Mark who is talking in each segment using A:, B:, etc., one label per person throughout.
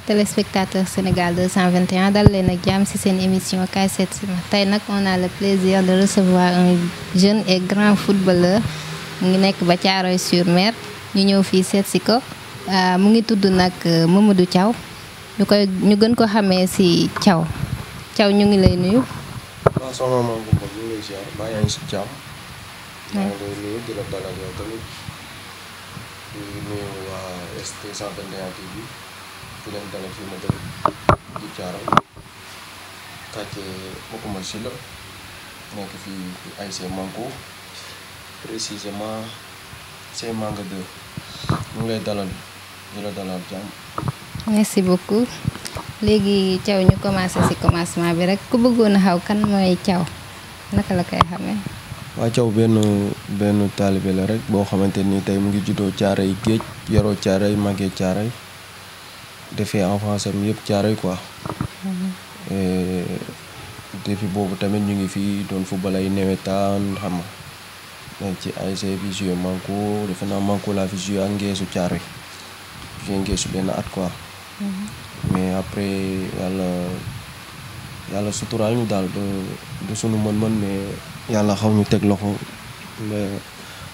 A: téléspectateurs Sénégal 221 dal leen ak jàmm ci seen émission Kaay Seet Si Ma tey nag on a le plaisir de recevoir un jeune et grand footballeur mu ngi nekk ba Thiaroye-sur-Mer ñu ñëw fii seet si ko mu ngi tudd nag Mamadou Thiaw ñu gën ko xamee ci Thiaw ñu ngi lay nuyu.
B: waaw soxna Mame Goumba ñu ngi lay ziar baa yaa ngi si jàmm. maa ngi lay nuyu di la dalal yow tamit di nuyu waa ST 121 TV di leen dalal fii ma dëkk di Thiaroye quartier Bokoumba Sylla nekk fii ASC Manko précisément c'est Manga 2 ñu ngi lay dalal di la dalal jàmm.
A: merci beaucoup léegi Thiaw ñu commencé ci commencement bi rek ku bëggoon a xaw kan mooy Thiaw naka la koy xamee.
B: waa Thiaw benn taalibe la rek boo xamante ni tey mu ngi juddoo Thiaroye géej yaroo Thiaroye màggee Thiaroye defee enfance am yëpp Thiaroye quoi. Depuis boobu tamit ñu ngi fii doon football ay nawetaan xam nga ci ASC bi joué Manko defe naa Manko laa fi joué ak Ngeesu Thiaroye joué Ngeesu benn at quoi. mais après yàlla suturaal ñu daal du sunu mën-mën mais yàlla xaw ñu teg loxo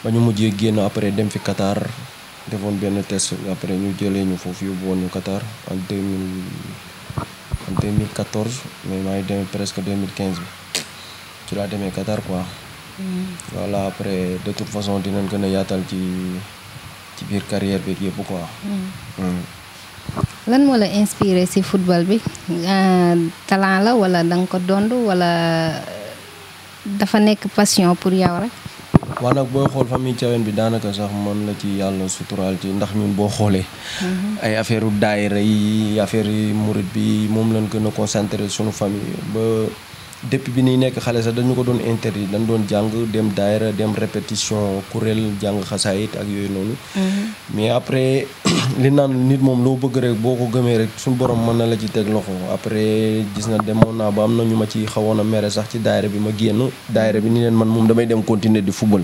B: ba ñu mujjee génn après dem fi Qatar defoon benn test après ñu jëlee ñu foofu yóbbu woon ñu Qatar en 2014 mais maa ngi demee presque 2015 bi ci laa demee Qatar quoi. voilà après de toute façon dinañ gën a yaatal ci biir carrière bi yëpp quoi.
A: lan moo la inspiré ci football bi talent la wala da nga ko dond wala dafa nekk passion pour yow rek.
B: waaw nag booy xool famille Thiawène bi daanaka sax man la ci yàlla suturaal ci ndax ñun boo xoolee. ay affaire u daayira yi affaire yi murit bi moom lañ gën a concentré sunu famille ba depuis bi ñuy nekk xale sax dañu ko doon interdit dañ doon jàng dem daayira dem répétition kuréel jàng xasaayit ak yooyu noonu. mais après li naan nit moom loo bëgg rek boo ko gëmee rek suñu borom mën na la ci teg loxo après gis na demoon naa ba am na ñu ma ci xawoon a mere sax ci daayira bi ma génn daayira bi ni leen man moom damay dem continuer di football.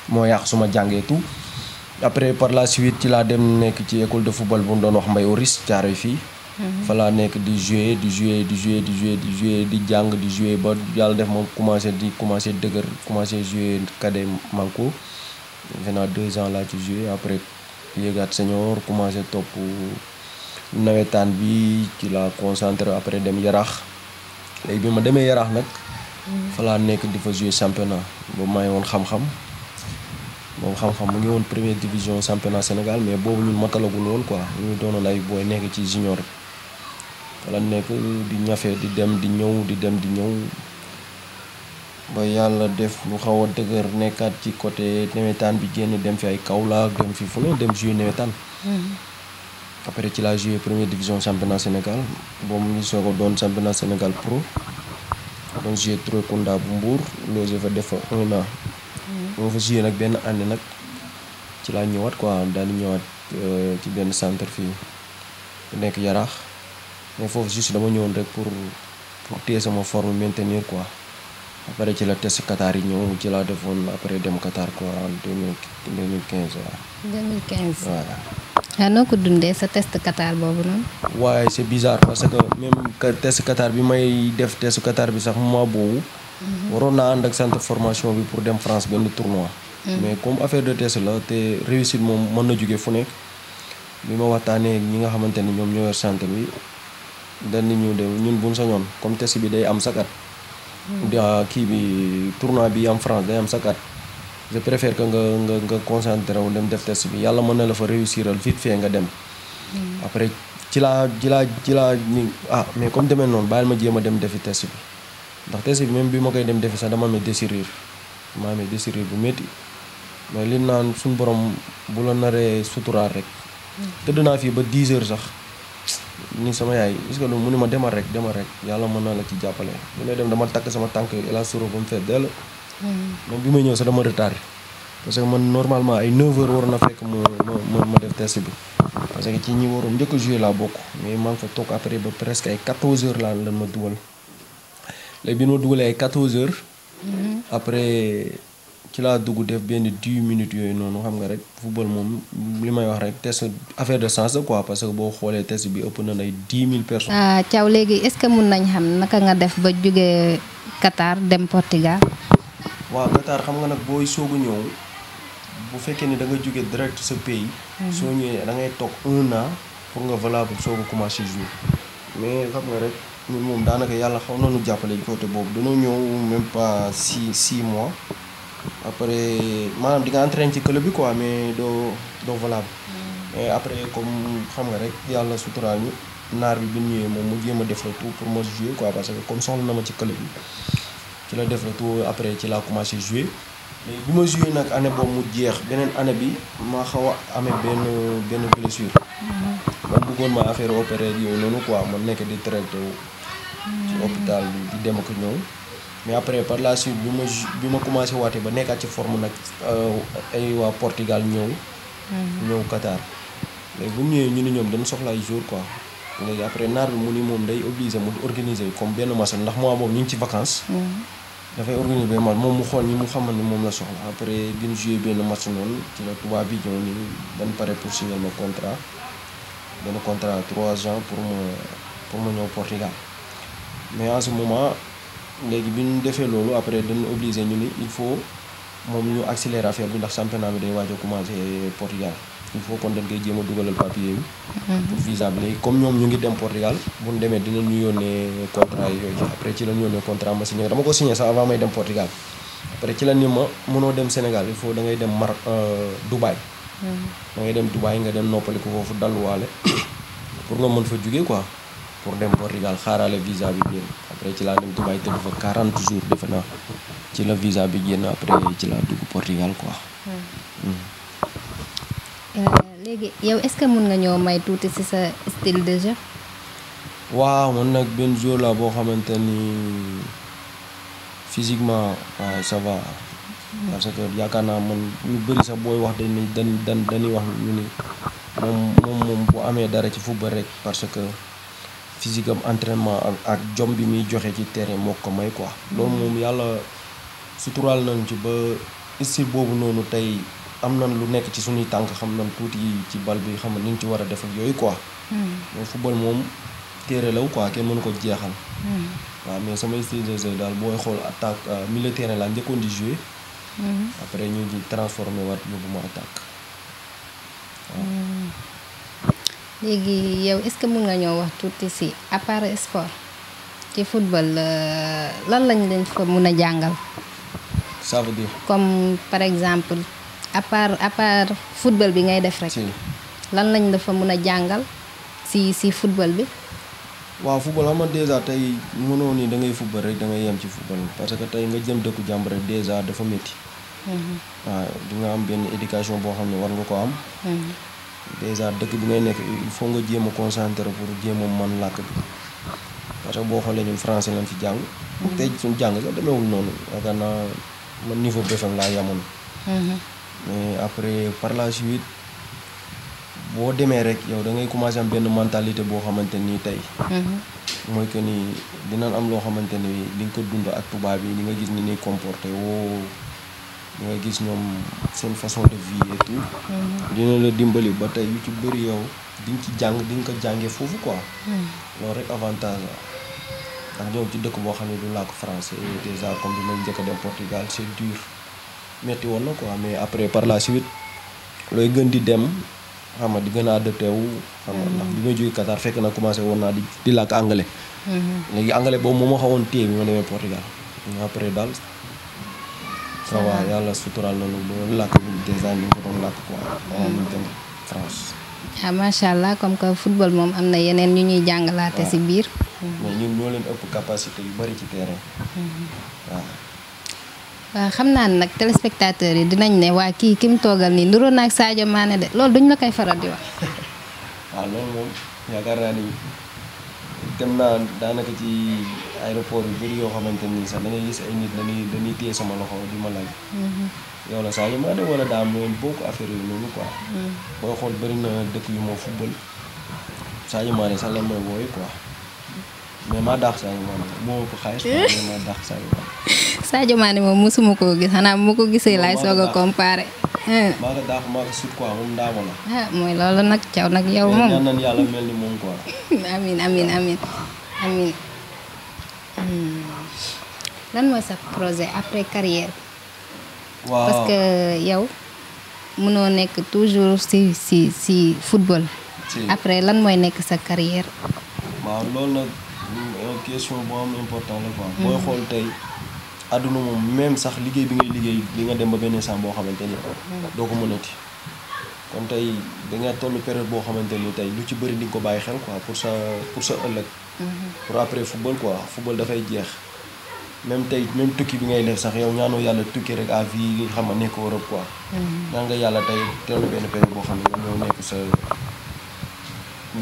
B: moo yàq suma jàngee tout. après par la suite ci laa dem nekk ci école de football bu mu doon wax Mbaye Oris Thiaroye fii. fa laa nekk di jouer di jàng di jouer ba yàlla def ma commencé dëgër commencé jouer cadet Manko maintenant 2 ans laa ci jouer après yéegaat senior commencé topp nawetaan bi ci la concentré après dem Yaraax léegi bi ma demee Yaraax nag fa laa nekk di fa jouer championnat boobu maa ngi woon xam-xam mu ngi woon première division championnat Sénégal mais boobu ñun matalagul woon quoi ñu doonoon ay booy nekk ci junior wala nekk di ñafe di dem di ñëw ba yàlla def lu xaw a dëgër nekkaat ci côté nawetaan bi génn dem fi ay Kaolack dem fi fu ne dem jouer nawetaan. après ci la jouer première division championnat Sénégal boobu mu ngi soog a doon championnat Sénégal pro doon jouer Troyes bu Mbour logé fa def fa 1 an. moo fa jouer nag benn année nag ci laa ñëwaat quoi daal di ñëwaat ci benn centre fii bu nekk Yaraax. mais foofu juste dama ñëwoon rek pour téye sama forme maintenir quoi après ci la test Qatar yi ñëw ci laa defoon après dem Qatar quoi en 2015 waaw.
A: 2015
B: waaw.
A: waaw noo ko dundee sa test Qatar boobu noonu.
B: waaye c'est bizarre parce que même test Qatar bi may def test Qatar bi sax mois boobu. waroon naa ànd ak centre formation bi pour dem France benn tournoi. mais comme affaire de test la te réussite moom mën na jóge fu nekk bi ma waxtaanee ñi nga xamante ni ñoom ñoo yor centre bi. dañ ni ñu dem ñun buñ sañoon comme test bi day am chaque at. kii bi tournoi bi am France day am chaque at. je préfère que nga concentré wu dem def test bi yàlla mën na la fa réussiral vite fait nga dem. après ci laa ni mais comme demee noonu bàyyil ma jéem a dem defi test bi ndax test bi même bi ma koy dem defi sax dama amee déchirure bu métti mais li naan suñu borom bu la naree suturaal rek. tëdd naa fii ba 10 heures sax. ni sama yaay est-ce que mu ni ma demal rek yàlla mën na la ci jàppale bi may dem dama takk sama tànk élastique ba mu fees dell. même bi may ñëw sax dama retardé parce que man normalement ay 9 heures war na fekk ma def test bi parce que ci ñi waroon njëkk a jouer laa bokk mais maa ngi fa toog après ba presque ay 14 heures lan ma dugal léegi bi ma dugalee ay 14 heures. après ci laa dugg def benn 10 minutes yooyu noonu xam nga rek football moom li may wax rek test affaire de sens la quoi parce que boo xoolee test bi ëpp na ay 10 000 personnes.
A: Thiaw léegi est-ce que mun nañ xam naka nga def ba jóge Qatar dem Portugal.
B: waaw Qatar xam nga nag booy soog a ñëw bu fekkee ni da nga jóge direct sa pays. soo ñëwee da ngay toog 1 an pour nga valable soog a commencé jouer mais xam nga rek ñun moom daanaka yàlla xaw nañu jàppale côté boobu dañoo ñëw même pas 6 mois. après maanaam di nga entraîné ci club bi quoi mais doo valable. mais après comme xam nga rek yàlla suturaal ñu naar bi ñu ñëwee moom mu jéem a def le tout pour ma jouer quoi parce que comme soxla na ma ci club bi ci la def le tout après ci laa commencé jouer léegi bi ma jouer nag année boobu mu jeex beneen année bi ma xaw a amee benn blessure. man bëggoon ma affaire opéré yooyu noonu quoi ma nekk di traité wu ci hôpital bi di dem ak ñëw. mais après par la suite bi ma commencé waatee ba nekkaat ci forme nag ay waa Portugal ñëw Qatar léegi bu mu ñëwee ñu ni ñoom dañu soxla ay jours quoi léegi après naar bi mu ni moom day obligé mu organiser comme benn match ndax mois boobu ñu ngi ci vacances. dafay organiser benn match moom mu xool ñi mu xamal ni moom la soxla après bi ñu joué benn match noonu ci la tubaab bi ñëw ni dañ pare pour signer ma contrat benn contrat 3 ans pour ma ñëw Portugal mais en ce moment. léegi bi ñu defee loolu après dañu obligé ñu ni il faut moom ñu accélérer affaire bi ndax championnat bi day waaj a commencé Portugal il faut kon dañ koy jéem a dugalal papier bi. pour visa bi léegi comme ñoom ñu ngi dem Portugal bu ñu demee dinañu yónnee contrat yooyu après ci la ñu yónnee contrat ma signé dama ko signé sax avant may dem Portugal après ci la ni ma mënoo dem Sénégal il faut da ngay dem Dubaï. da ngay dem Dubaï nga dem noppali ko foofu dalluwaale pour nga mën fa jugee quoi. pour dem Portugal xaarale visa bi génn après ci laa dem Dubaï tëdd fa 40 jours defe naa ci la visa bi génn après ci laa dugg Portugal quoi.
A: léegi yow est-ce que mun nga ñëw may tuuti ci sa style de jeu.
B: waaw man nag benn jour la boo xamante ni physiquement waaw ça va. parce que yaakaar naa man ñu bëri sax booy wax dañuy wax ñu ni moom bu amee dara ci football rek parce que. physique am entraînement ak jom bi muy joxe ci terrain moo ko may quoi. loolu moom yàlla suturaal nañ ci ba style boobu noonu tey am nañ lu nekk ci suñuy tànk xam nañ tuuti ci bal bi xam ni ñu ci war a def ak yooyu quoi. mais football moom téere law quoi kenn mënu ko jeexal. waaw mais sama style de jeu daal booy xool attaque milieu terrain laa njëkkoon di jouer. après ñu ngi transformé waat yóbbu ma attaque waaw.
A: léegi yow est-ce que mun nga ñoo wax tuuti ci à part sport ci football lan lañ leen fa mun a jàngal.
B: ça veut dire.
A: comme par exemple à part football bi ngay def rek. lan lañ la fa mun a jàngal ci football bi.
B: waaw football xam nga déjà tey mënoo ni da ngay football rek da ngay yem ci football parce que tey nga jëm dëkku jàmbur rek déjà dafa métti. waaw di nga am benn éducation boo xam ne war nga ko am. déjà dëkk bi ngay nekk il faut nga jéem a concentrer pour jéem a mën làkk bi parce que boo xoolee ñun français lañ fi jàng. tey suñu jàng sax demeewul noonu yaakaar naa man niveau BFEM laa yamoon. mais après par la suite boo demee rek yow da ngay commencer am benn mentalité boo xamante ni tey. mooy que ni dinañ am loo xamante ni di nga ko dund ak tubaab yi di nga gis ni ñuy comporté woo. di nga gis ñoom seen façon de vie et tout. dina la dimbali ba tey yu ci bëri yow di nga ci jàng di nga ko jàngee foofu quoi. loolu rek avantage la ndax ñoom ci dëkk boo xam ne du làkk français déjà comme bi may njëkk a dem Portugal c'est dur metti woon na quoi mais après par la suite looy gën di dem xam nga di gën a adapté wu. xam nga ndax bi may jógee Qatar fekk na commencé woon naa di làkk anglais. léegi anglais boobu moo ma xawoon téye bi ma demee Portugal mais après daal. ça va yàlla suturaal na lu ba làkk bi déjà ñu ko doon làkk quoi avant ñu dem France.
A: macha allah comme que football moom am na yeneen ñu ñuy jàngalaate ci biir.
B: mais ñun ñoo leen ëpp capacité yu bari ci terrain.
A: waaw xam naa ne nag téléspectateurs yi dinañ ne waa kii ki mu toogal nii niroo na ak Sadio Mané de loolu duñ la koy faral di wax.
B: waaw loolu moom yaakaar naa ni dem naa daanaka ci aéroport yu bëri yoo xamante ni sax da ngay gis ay nit dañuy téye sama loxo di ma laaj. yow la Sadio Mané wala daa moom bokk affaire yooyu noonu quoi. booy xool bëri na dëkk yu moo football Sadio Mané sax lan mooy wooyu quoi mais maa daax Sadio Mané moo ko xaalis mais maa daax Sadio Mané.
A: Sadio Mané moom mosuma koo gis xanaa bu ma ko gisee laay soog a comparé.
B: maa ko daax maa ko sut quoi moom ndaama la.
A: mooy loolu nag caw nag yow moom.
B: ñaan nañ yàlla mel ni moom quoi.
A: amiin. lan mooy sa projet après carrière.
B: waaw
A: parce que yow mënoo nekk toujours si football. après lan mooy nekk sa carrière.
B: waaw loolu nag question bu am important la quoi. booy xool tey àdduna moom même sax liggéey bi ngay liggéey di nga dem ba benn instant boo xamante ni doo ko mënati. kon tey da nga toll période boo xamante ni tey lu ci bëri di nga ko bàyyi xel quoi pour sa ëllëg. pour après football quoi football dafay jeex. même tukki bi ngay def sax yow ñaanoo yàlla tukki rek à vie xam nga nekk Europe quoi. ñaan nga yàlla tey teelu benn période boo xam ne nga ñëw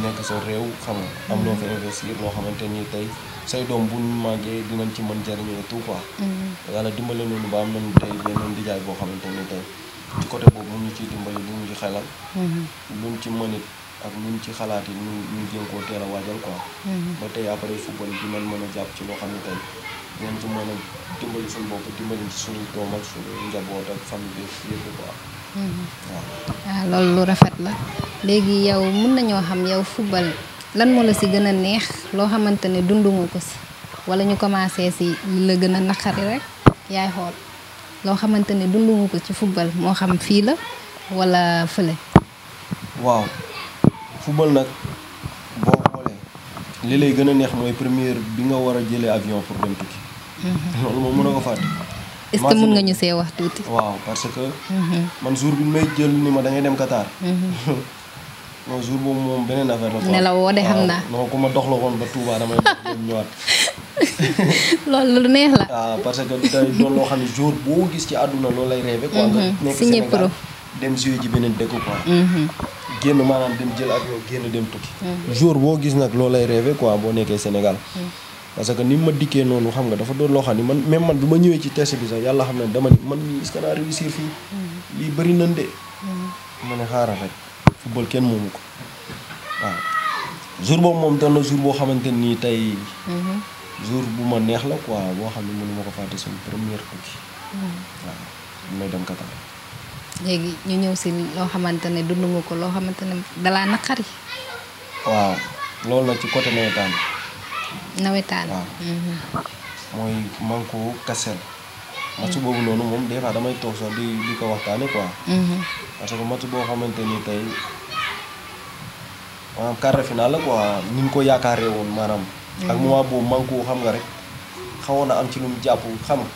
B: nekk sa réew xam nga am loo fa investir loo xamante ni tey say doom bu ñu màggee dinañ ci mën jariñoo et tout quoi. yàlla dimbale noonu ba am nañu tey benn ndijaay boo xamante ni tey ci côté boobu mu ñu ciy dimbali lu ñu ci xelal. luñ ci mën it ak luñ ci xalaat yi ñu jéem koo teel a waajal quoi. ba tey après football dinañ mën a jàpp ci loo xam ne tey dinañ ci mën a dimbali suñu bopp dimbali ci suñu doom ak suñu njaboot ak famille bi yëpp quoi.
A: waaw loolu lu rafet la léegi yow mën nañoo xam yow football lan moo la si gën a neex loo xamante ne dundu nga ko si wala ñu commencé si li la gën a naqari rek yaay xool loo xamante ne dundu nga ko ci football moo xam fii la wala fële.
B: waaw football nag boo xoolee li lay gën a neex mooy première bi nga war a jëlee avion pour dem tukki. loolu moom mën na ko fàtte.
A: est-ce que mën nga ñu see wax tuuti.
B: waaw parce que. man jour bi may jël ni ma da ngay dem Qatar. non jour boobu moom beneen affaire la.
A: ne la woo de xam naa.
B: non ku ma dox la woon ba Touba damay dem ñëwaat.
A: loolu lu neex la.
B: waaw parce que day doon loo xam ne jour boo gis ci àdduna loolu lay rêvé. quoi nga nekk Sénégal dem jouer ji beneen dëkk quoi. génn maanaam dem jël avion génn dem tukki. jour boo gis nag loolu lay rêvé quoi boo nekkee Sénégal. parce que ni ma dikkee noonu xam nga dafa doon loo xam ni man même man bi ma ñëwee ci test bi sax yàlla xam ne dama ni man mii est-ce que naa réussir fii. lii bëri nañ de. ma ne xaaral rek football kenn moomu ko waaw. jour boobu moom doon na jour boo xamante nii tey. jour bu ma neex la quoi boo xam ne mënu ma ko fàtte suñu première tukki. waaw may dem Qatar.
A: léegi ñu ñëw si loo xamante ne dund nga ko loo xamante ne dalaa naqari.
B: waaw loolu nag ci côté nawetaan.
A: nawetaan
B: waaw. mooy Manko Kassel. match boobu noonu moom des fois damay toog sax di ko waxtaane quoi. parce que match boo xamante ni tey maanaam quart de finale la quoi ni ñu ko yaakaaree woon maanaam. ak moment boobu Manko xam nga rek xawoon na am ci lu mu jàpp xam nga.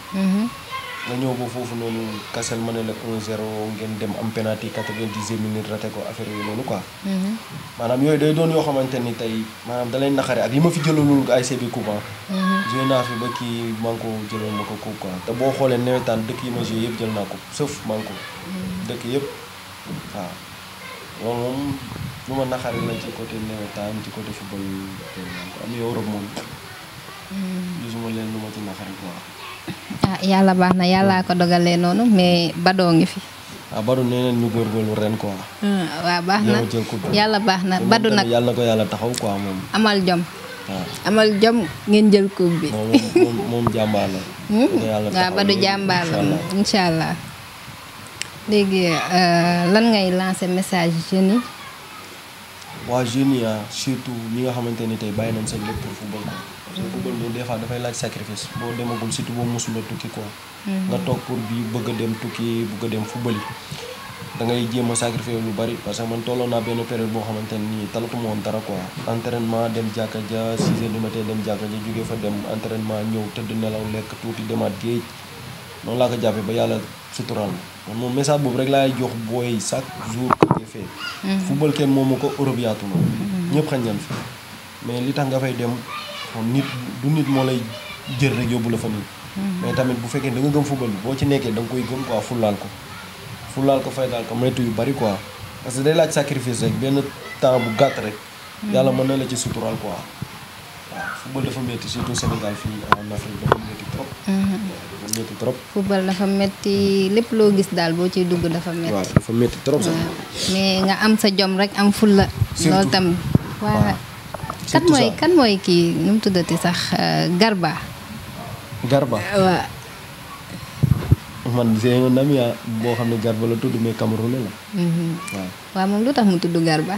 B: nga ñëw ba foofu noonu Kassel ma ne la 1-0 ngeen dem am penalty 90e minute raté ko affaire yooyu noonu quoi. maanaam yooyu day doon yoo xamante ni tey maanaam da lay naqare ak li ma fi jëloonul ay sebi coupe joué naa fi ba kii Manko jëloon ma ko coupe quoi te boo xoolee nawetaan dëkk yi ma joué yëpp jël naa ko sauf Manko. dëkk yëpp waaw loolu moom lu ma naqare la ci côté nawetaan ci côté football am Europe moom. gisuma leen lu ma ci naqare quoi.
A: yàlla baax na yàllaa ko dogalee noonu mais badoo ngi fi.
B: Badou nee nañ ñu góorgóorlu ren quoi.
A: waaw baax na yàlla baax na Badou nag
B: yàlla na ko yàlla taxaw quoi moom.
A: amal jom.
B: waaw
A: amal jom ngeen jël coupe bi.
B: moom jàmbaar la.
A: waaw Badou jàmbaar la incha allah. léegi lan ngay lancer message jeunes yi.
B: waa jeunes yi surtout ñi nga xamante ni tey bàyyi nañ seen lépp pour football quoi. parce que football moom des fois dafay laaj sacrifice boo demagul surtout boo mosula tukki quoi. nga toog pour bi bëgg a dem tukki bëgg a dem football yi da ngay jéem a sacrifier lu bari parce que man tolloon naa benn période boo xamante nii talatuma woon dara quoi. entraînement dem jàkka ja 6 heures du matin dem jàkka ja jógee fa dem entraînement ñëw tëdd nelaw lekk tuuti demaat géej noonu laa ko jàppee ba yàlla suturaal man moom message boobu rek laay jox booy chaque jour que fee. football kenn moomu ko Europe yaatu na. ñëpp xañ nañ fi mais li tax nga fay dem. nit du nit moo lay jël rek yóbbu la fa nit. mais tamit bu fekkee da nga gëm football bi boo ci nekkee da nga koy gëm quoi fullaal ko faydaal ko moytu yu bari quoi parce que day laaj sacrifice rek benn temps bu gàtt rek. yàlla mën na la ci suturaal quoi. waaw football dafa métti surtout Sénégal fii en Afrique dafa métti trop. dafa métti trop.
A: football dafa métti lépp loo gis daal boo ciy dugg dafa métti.
B: waaw dafa métti trop sax.
A: mais nga am sa jom rek am fulla. loolu tam waaw. kan mooy kii nu mu tuddati sax Garba.
B: Garba
A: waaw.
B: man c'est un ami boo xam ne Garba la tudd mais Camerounais la. waaw.
A: waaw moom lu tax mu tudd Garba.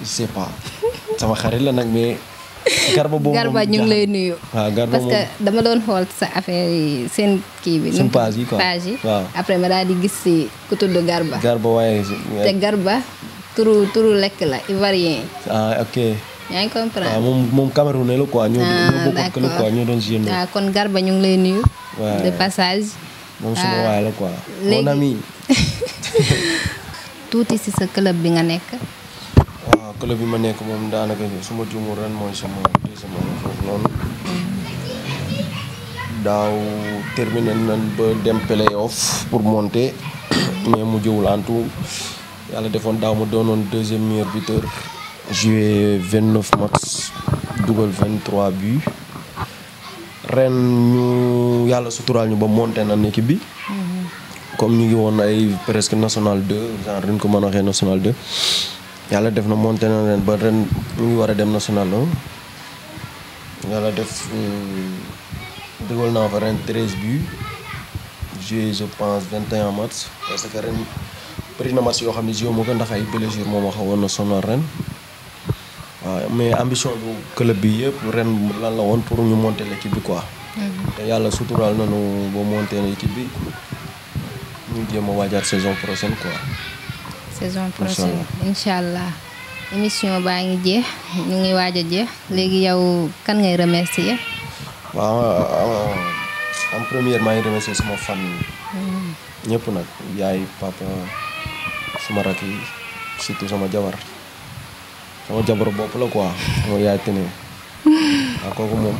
B: je sais pas sama xarit la nag mais. Garba boobu
A: Garba ñu ngi lay nuyu.
B: waaw Garba
A: parce que dama doon xool sa affaire yi seen kii bi.
B: seen page yi quoi
A: page yi.
B: waaw
A: après ma daal di gis si ku tudd Garba.
B: Garba waaye.
A: te Garba turu lekk la ivoirien.
B: ok.
A: yaa ngi comprendre
B: moom Camerounais la quoi. ñoo bokk la quoi ñoo doon génn.
A: kon Garba ñu ngi lay nuyu.
B: waaw
A: de passage.
B: moom suma waay la quoi.
A: léegi
B: mon ami.
A: tuuti si sa club bi nga nekk.
B: waaw club bi ma nekk moom daanaka suma juumul ren mooy sama foofu noonu. daaw terminé nañ ba dem play-off pour monter mais mu jëwul en tout yàlla defoon daaw ma doonoon deuxième meilleur buteur. joué 29 matchs dugal 23 buts ren ñu yàlla suturaal ñu ba monté na équipe bi. comme ñu ngi woon ay presque national 2 genre ren ko mën a waxee national 2 yàlla def na monté na ren ba ren ñu ngi war a dem national 1 yàlla def dugal naa fa ren 13 buts joué je pense 21 matchs parce que ren bëri na match yoo xam ne joué moo ko ndax ay blessure moom a xawoon na sonal ren. waaw mais ambition bu club bi yëpp ren lan la woon pour ñu monter l'équipe bi quoi. te yàlla suturaal nañu ba monter l'équipe bi ñu jéem a waajaat saison prochaine quoi.
A: saison prochaine incha allah émission baa ngi jeex ñu ngi waaj a jeex léegi yow kan ngay remercier.
B: waaw en première maa ngi remercier sama famille. ñëpp nag yaay papa suma rakk yi surtout sama jabar. sama jabar bopp la quoi mooy yaay tene waaw kooku moom.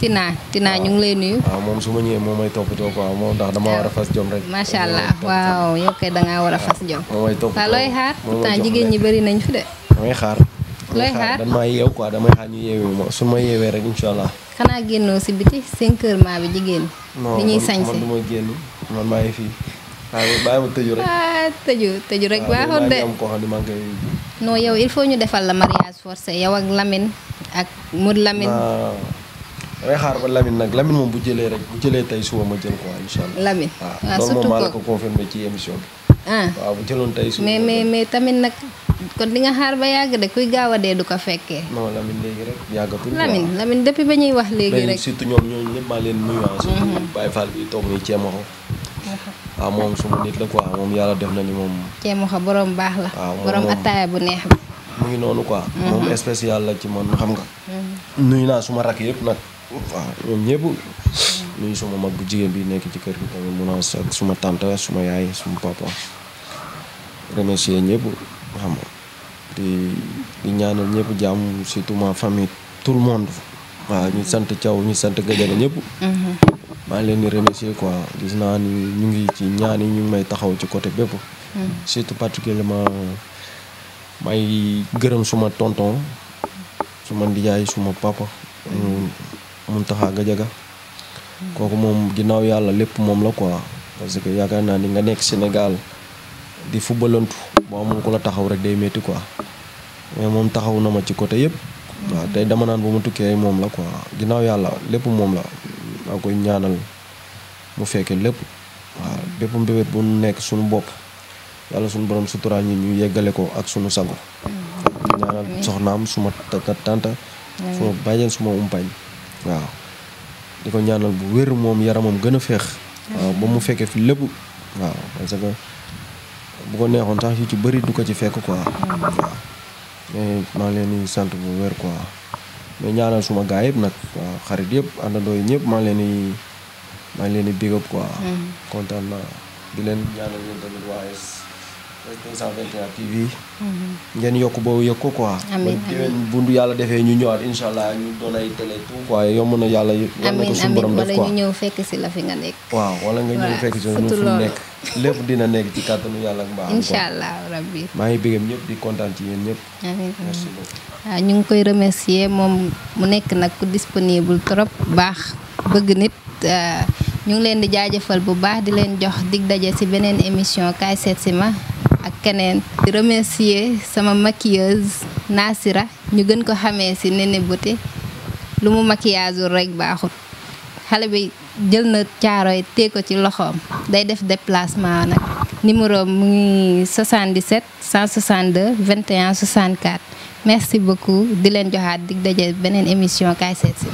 B: Tina
A: ñu ngi lay nuyu.
B: waaw moom su ma ñëwee moom may toppatoo quoi moom ndax dama war a fas jom rek.
A: macha allah waaw yow kay da ngaa war a fas jom.
B: moom may toppatoo
A: waaw looy xaar pourtant jigéen ñi bëri nañ fi de.
B: damay xaar.
A: looy xaar
B: dan maa yeew quoi damay xaar ñu yeewee ma su ma yeewee rek incha allah.
A: xanaa génnoo si biti 5 heures maa bi jigéen. li ñuy sañse
B: man du ma génn man maa ngi fii. waaw bàyyi ma tëju rek.
A: tëju rek baaxul de.
B: am koo xam ne maa ngi koy.
A: non yow il faut ñu defal la mariage forcé yow ak Lamine ak Modou Lamine.
B: damay xaar ba Lamine nag Lamine moom bu jëlee tey suba ma jël quoi incha allah.
A: Lamine
B: waaw loolu moom maa la ko confirmé ci émission bi. waaw bu jëloon tey suba
A: mais tamit nag kon di nga xaar ba yàgg de kuy gaaw a dee du ko fekkee.
B: non Lamine léegi rek yàggatul.
A: Lamine depuis ba ñuy wax léegi rek.
B: surtout ñoom ñooñu ñëpp maa leen nuyu. surtout Baye Fall bi toog nii Ceemaxo. waaw moom suma nit la quoi moom yàlla def na ni moom.
A: Ceemaxo borom baax la.
B: waaw
A: borom attaaya bu neex bi.
B: mu ngi noonu quoi. moom spécial la ci man xam nga. nuyu naa suma rakk yëpp nag. waaw ñoom ñëpp. nuyu suma mag bu jigéen bi nekk ci kër gi tamit mun naa ak suma tante suma yaay suma papa. remercier ñëpp xam nga di ñaanal ñëpp jàmm surtout ma famille tout le monde. waaw ñu sant Thiaw ñu sant Gadiaga ñëpp. maa ngi leen di remercier quoi gis naa ni ñu ngi ci ñaan yi ñu ngi may taxaw ci côté bépp. surtout particulièrement may gërëm suma tonton suma ndijaay suma papa. Muntaxa Gadiaga. kooku moom ginnaaw yàlla lépp moom la quoi parce que yaakaar naa ni nga nekk Sénégal di footballantu boo amul ku la taxaw rek day métti quoi mais moom taxaw na ma ci côté yëpp. waaw tey dama naan bu ma tukkee moom la quoi ginnaaw yàlla lépp moom la maa koy ñaanal mu fekkee lépp waaw bépp mbébét bu nekk suñu bopp yàlla suñu borom suturaal ñi ñu yeggale ko ak suñu sago. ñaanal soxnaam suma tanta suma bàjjen suma umpañ waaw di ko ñaanal bu wér moom yaramam gën a feex. waaw ba mu fekkee fi lépp waaw parce que bu ko neexoon sax yu ci bëri du ko ci fekk quoi. waaw mais maa ngi leen di sant bu wér quoi mais ñaanal suma gaa yëpp nag waaw xarit yëpp àndandoo yi ñëpp maa ngi leen di big up quoi. kontaan naa di leen ñaanal yéen tamit waa S221 TV. ngeen yokk boobu yëg ko quoi.
A: amiin
B: bu yàlla defee ñu ñëwaat incha allah ñu doon ay télé tout quoi yomb na yàlla. yàlla ko suñu borom def quoi
A: wala ñu ñëw fekk si la fi nga nekk.
B: waaw wala nga ñëw fekk si ñu fu nekk. lépp dina nekk ci kàttanu yàlla ak mbaaxam.
A: incha allah rabbi.
B: maa ngi bëggam ñëpp di kontaan ci yéen ñëpp.
A: amiin
B: merci beaucoup.
A: waaw ñu ngi koy remercier moom mu nekk nag ku disponible trop baax bëgg nit. ñu ngi leen di jaajëfal bu baax di leen jox dig daje ci beneen émission kaay seet si ma ak keneen. di remercier sama maquilleuse Nasira ñu gën ko xamee ci Néné Beauté lu mu maquillage rek baaxut xale bi jël na Caaroy tee ko ci loxoom day def déplacement nag numéro mu ngi 77 162 21 64 merci beaucoup di leen joxaat dig daje beneen émission kaay seet si